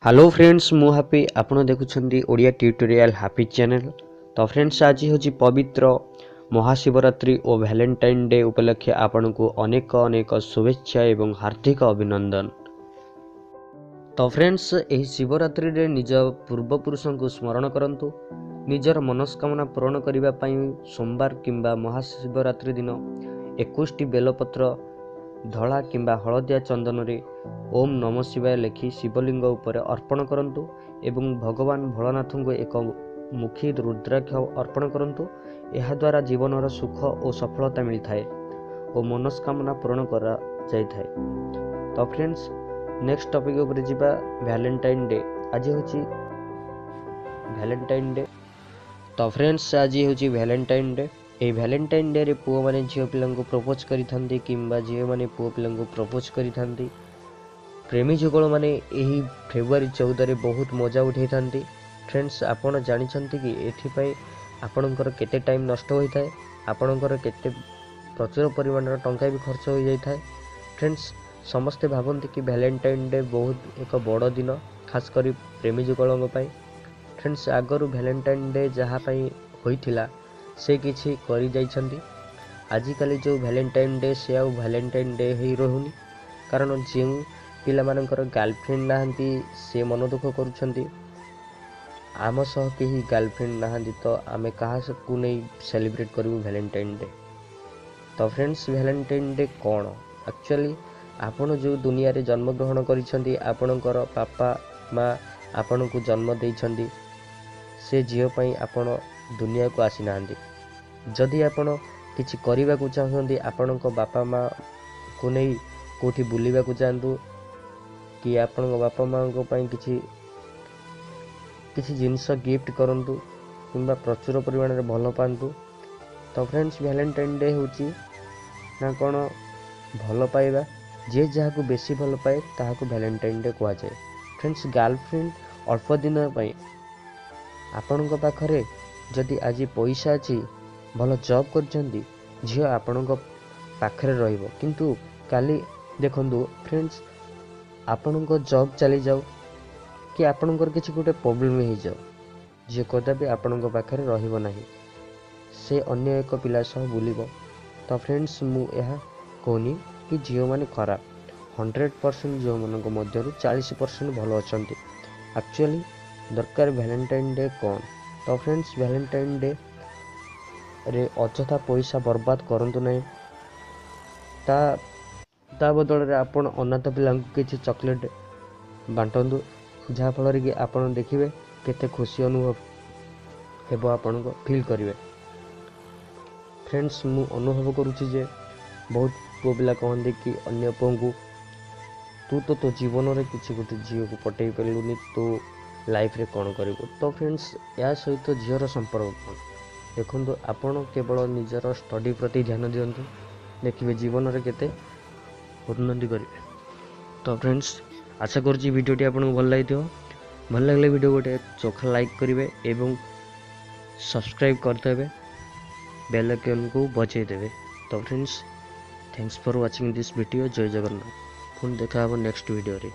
Hello friends, ମୁଁ happy. ଆପଣ ଦେଖୁଛନ୍ତି ଓଡ଼ିଆ ଟ୍ୟୁଟୋରିଆଲ୍ ହାପି ଚ୍ୟାନେଲ୍। ତ ଫ୍ରେଣ୍ଡସ୍, ଆଜି ହେଉଛି ପବିତ୍ର ମହାଶିବରାତ୍ରି ଓ ଭ୍ୟାଲେଣ୍ଟାଇନ୍ ଡେ ଉପଲକ୍ଷେ ଆପଣଙ୍କୁ ଅନେକ ଅନେକ ଶୁଭେଚ୍ଛା ଏବଂ ହାର୍ଦ୍ଦିକ ଅଭିନନ୍ଦନ। ତ ଫ୍ରେଣ୍ଡସ୍, ଏହି ଶିବରାତ୍ରିରେ ନିଜ ପୂର୍ବପୁରୁଷଙ୍କୁ ସ୍ମରଣ କରନ୍ତୁ। ନିଜର ମନସ୍କାମନା ପୂରଣ କରିବା ପାଇଁ ସୋମବାର କିମ୍ବା ମହାଶିବରାତ୍ରି ଦିନ 21ଟି ବେଲପତ୍ର ଧଳା କିମ୍ବା ହଳଦିଆ ଚନ୍ଦନରେ ଓମ୍ ନମ ଶିବାୟ ଲେଖି ଶିବଲିଙ୍ଗ ଉପରେ ଅର୍ପଣ କରନ୍ତୁ ଏବଂ ଭଗବାନ ଭୋଳାନାଥଙ୍କୁ ଏକ ମୁଖୀ ରୁଦ୍ରାକ୍ଷ ଅର୍ପଣ କରନ୍ତୁ। ଏହାଦ୍ୱାରା ଜୀବନର ସୁଖ ଓ ସଫଳତା ମିଳିଥାଏ ଓ ମନସ୍କାମନା ପୂରଣ କରାଯାଇଥାଏ। ତ ଫ୍ରେଣ୍ଡସ୍, ନେକ୍ସଟ ଟପିକ୍ ଉପରେ ଯିବା, ଭ୍ୟାଲେଣ୍ଟାଇନ୍ ଡେ। ଆଜି ହେଉଛି ଭ୍ୟାଲେଣ୍ଟାଇନ୍ ଡେ। ତ ଫ୍ରେଣ୍ଡସ୍, ଆଜି ହେଉଛି ଭ୍ୟାଲେଣ୍ଟାଇନ୍ ଡେ। ଏହି ଭ୍ୟାଲେଣ୍ଟାଇନ୍ ଡେରେ ପୁଅମାନେ ଝିଅ ପିଲାଙ୍କୁ ପ୍ରପୋଜ୍ କରିଥାନ୍ତି କିମ୍ବା ଝିଅମାନେ ପୁଅ ପିଲାଙ୍କୁ ପ୍ରପୋଜ୍ କରିଥାନ୍ତି। ପ୍ରେମୀ ଯୁଗଳମାନେ ଏହି ଫେବୃଆରୀ 14ରେ ବହୁତ ମଜା ଉଠାଇଥାନ୍ତି। ଫ୍ରେଣ୍ଡସ୍, ଆପଣ ଜାଣିଛନ୍ତି କି ଏଥିପାଇଁ ଆପଣଙ୍କର କେତେ ଟାଇମ୍ ନଷ୍ଟ ହୋଇଥାଏ, ଆପଣଙ୍କର କେତେ ପ୍ରଚୁର ପରିମାଣର ଟଙ୍କା ବି ଖର୍ଚ୍ଚ ହୋଇଯାଇଥାଏ? ଫ୍ରେଣ୍ଡସ୍, ସମସ୍ତେ ଭାବନ୍ତି କି ଭ୍ୟାଲେଣ୍ଟାଇନ୍ ଡେ ବହୁତ ଏକ ବଡ଼ ଦିନ, ଖାସ କରି ପ୍ରେମୀ ଯୁଗଳଙ୍କ ପାଇଁ। ଫ୍ରେଣ୍ଡସ୍, ଆଗରୁ ଭ୍ୟାଲେଣ୍ଟାଇନ୍ ଡେ ଯାହା ପାଇଁ ହୋଇଥିଲା ସେ କିଛି କରିଯାଇଛନ୍ତି। ଆଜିକାଲି ଯେଉଁ ଭ୍ୟାଲେଣ୍ଟାଇନ୍ ଡେ, ସେ ଆଉ ଭ୍ୟାଲେଣ୍ଟାଇନ୍ ଡେ ହେଇ ରହୁନି, କାରଣ ଯେଉଁ ପିଲାମାନଙ୍କର ଗାର୍ଲଫ୍ରେଣ୍ଡ ନାହାନ୍ତି ସେ ମନ ଦୁଃଖ କରୁଛନ୍ତି, ଆମ ସହ କେହି ଗାର୍ଲଫ୍ରେଣ୍ଡ ନାହାନ୍ତି ତ ଆମେ କାହାକୁ ନେଇ ସେଲିବ୍ରେଟ୍ କରିବୁ ଭ୍ୟାଲେଣ୍ଟାଇନ୍ ଡେ? ତ ଫ୍ରେଣ୍ଡସ୍, ଭ୍ୟାଲେଣ୍ଟାଇନ୍ ଡେ କ'ଣ? ଆକ୍ଚୁଆଲି ଆପଣ ଯେଉଁ ଦୁନିଆରେ ଜନ୍ମଗ୍ରହଣ କରିଛନ୍ତି, ଆପଣଙ୍କର ବାପା ମା ଆପଣଙ୍କୁ ଜନ୍ମ ଦେଇଛନ୍ତି, ସେ ଝିଅ ପାଇଁ ଆପଣ ଦୁନିଆକୁ ଆସିନାହାନ୍ତି। ଯଦି ଆପଣ କିଛି କରିବାକୁ ଚାହୁଁଛନ୍ତି, ଆପଣଙ୍କ ବାପା ମାଆଙ୍କୁ ନେଇ କେଉଁଠି ବୁଲିବାକୁ ଯାଆନ୍ତୁ କି ଆପଣଙ୍କ ବାପା ମାଆଙ୍କ ପାଇଁ କିଛି କିଛି ଜିନିଷ ଗିଫ୍ଟ କରନ୍ତୁ କିମ୍ବା ପ୍ରଚୁର ପରିମାଣରେ ଭଲ ପାଆନ୍ତୁ। ତ ଫ୍ରେଣ୍ଡସ୍, ଭ୍ୟାଲେଣ୍ଟାଇନ୍ ଡେ ହେଉଛି ନା କ'ଣ ଭଲ ପାଇବା। ଯିଏ ଯାହାକୁ ବେଶୀ ଭଲ ପାଏ ତାହାକୁ ଭ୍ୟାଲେଣ୍ଟାଇନ୍ ଡେ କୁହାଯାଏ। ଫ୍ରେଣ୍ଡସ୍, ଗାର୍ଲଫ୍ରେଣ୍ଡ ଅଳ୍ପ ଦିନ ପାଇଁ। ଆପଣଙ୍କ ପାଖରେ ଯଦି ଆଜି ପଇସା ଅଛି, ଭଲ ଜବ୍ କରିଛନ୍ତି, ଝିଅ ଆପଣଙ୍କ ପାଖରେ ରହିବ। କିନ୍ତୁ କାଲି ଦେଖନ୍ତୁ ଫ୍ରେଣ୍ଡସ୍, ଆପଣଙ୍କ ଜବ୍ ଚାଲିଯାଉ କି ଆପଣଙ୍କର କିଛି ଗୋଟେ ପ୍ରୋବ୍ଲେମ୍ ହେଇଯାଉ, ଝିଅ କଦାପି ଆପଣଙ୍କ ପାଖରେ ରହିବ ନାହିଁ, ସେ ଅନ୍ୟ ଏକ ପିଲା ସହ ବୁଲିବ। ତ ଫ୍ରେଣ୍ଡସ୍, ମୁଁ ଏହା କହୁନି କି ଝିଅମାନେ ଖରାପ। 100% ଝିଅମାନଙ୍କ ମଧ୍ୟରୁ 40% ଭଲ ଅଛନ୍ତି। ଆକ୍ଚୁଆଲି ଦରକାର ଭ୍ୟାଲେଣ୍ଟାଇନ୍ ଡେ କ'ଣ? ତ ଫ୍ରେଣ୍ଡସ୍, ଭ୍ୟାଲେଣ୍ଟାଇନ୍ ଡେ ରେ ଅଯଥା ପଇସା ବର୍ବାଦ କରନ୍ତୁ ନାହିଁ। ତା ବଦଳରେ ଆପଣ ଅନାଥ ପିଲାଙ୍କୁ କିଛି ଚକୋଲେଟ୍ ବାଣ୍ଟନ୍ତୁ, ଯାହାଫଳରେ କି ଆପଣ ଦେଖିବେ କେତେ ଖୁସି ଅନୁଭବ ହେବ, ଆପଣଙ୍କ ଫିଲ୍ କରିବେ। ଫ୍ରେଣ୍ଡସ୍, ମୁଁ ଅନୁଭବ କରୁଛି ଯେ ବହୁତ ପୁଅ ପିଲା କହନ୍ତି କି ଅନ୍ୟ ପୁଅଙ୍କୁ, ତୁ ତ ତୋ ଜୀବନରେ କିଛି ଗୋଟେ ଝିଅକୁ ପଟେଇ ପାରିଲୁନି, ତୁ ଲାଇଫ୍ରେ କ'ଣ କରିବୁ? ତ ଫ୍ରେଣ୍ଡସ୍, ଏହା ସହିତ ଝିଅର ସମ୍ପର୍କ କ'ଣ? ଦେଖନ୍ତୁ, ଆପଣ କେବଳ ନିଜର ଷ୍ଟଡ଼ି ପ୍ରତି ଧ୍ୟାନ ଦିଅନ୍ତୁ, ଦେଖିବେ ଜୀବନରେ କେତେ ଉନ୍ନତି କରିବେ। ତ ଫ୍ରେଣ୍ଡସ୍, ଆଶା କରୁଛି ଭିଡ଼ିଓଟି ଆପଣଙ୍କୁ ଭଲ ଲାଗିଥିବ। ଭଲ ଲାଗିଲେ ଭିଡ଼ିଓ ଗୋଟେ ଚୋଖା ଲାଇକ୍ କରିବେ ଏବଂ ସବସ୍କ୍ରାଇବ୍ କରିଦେବେ, ବେଲ୍ ଆଇକନ୍କୁ ବଜାଇ ଦେବେ। ତ friends, thanks for watching this video. Jay Jagannath. ପୁଣି ଦେଖା ହେବ ନେକ୍ସଟ ଭିଡ଼ିଓରେ।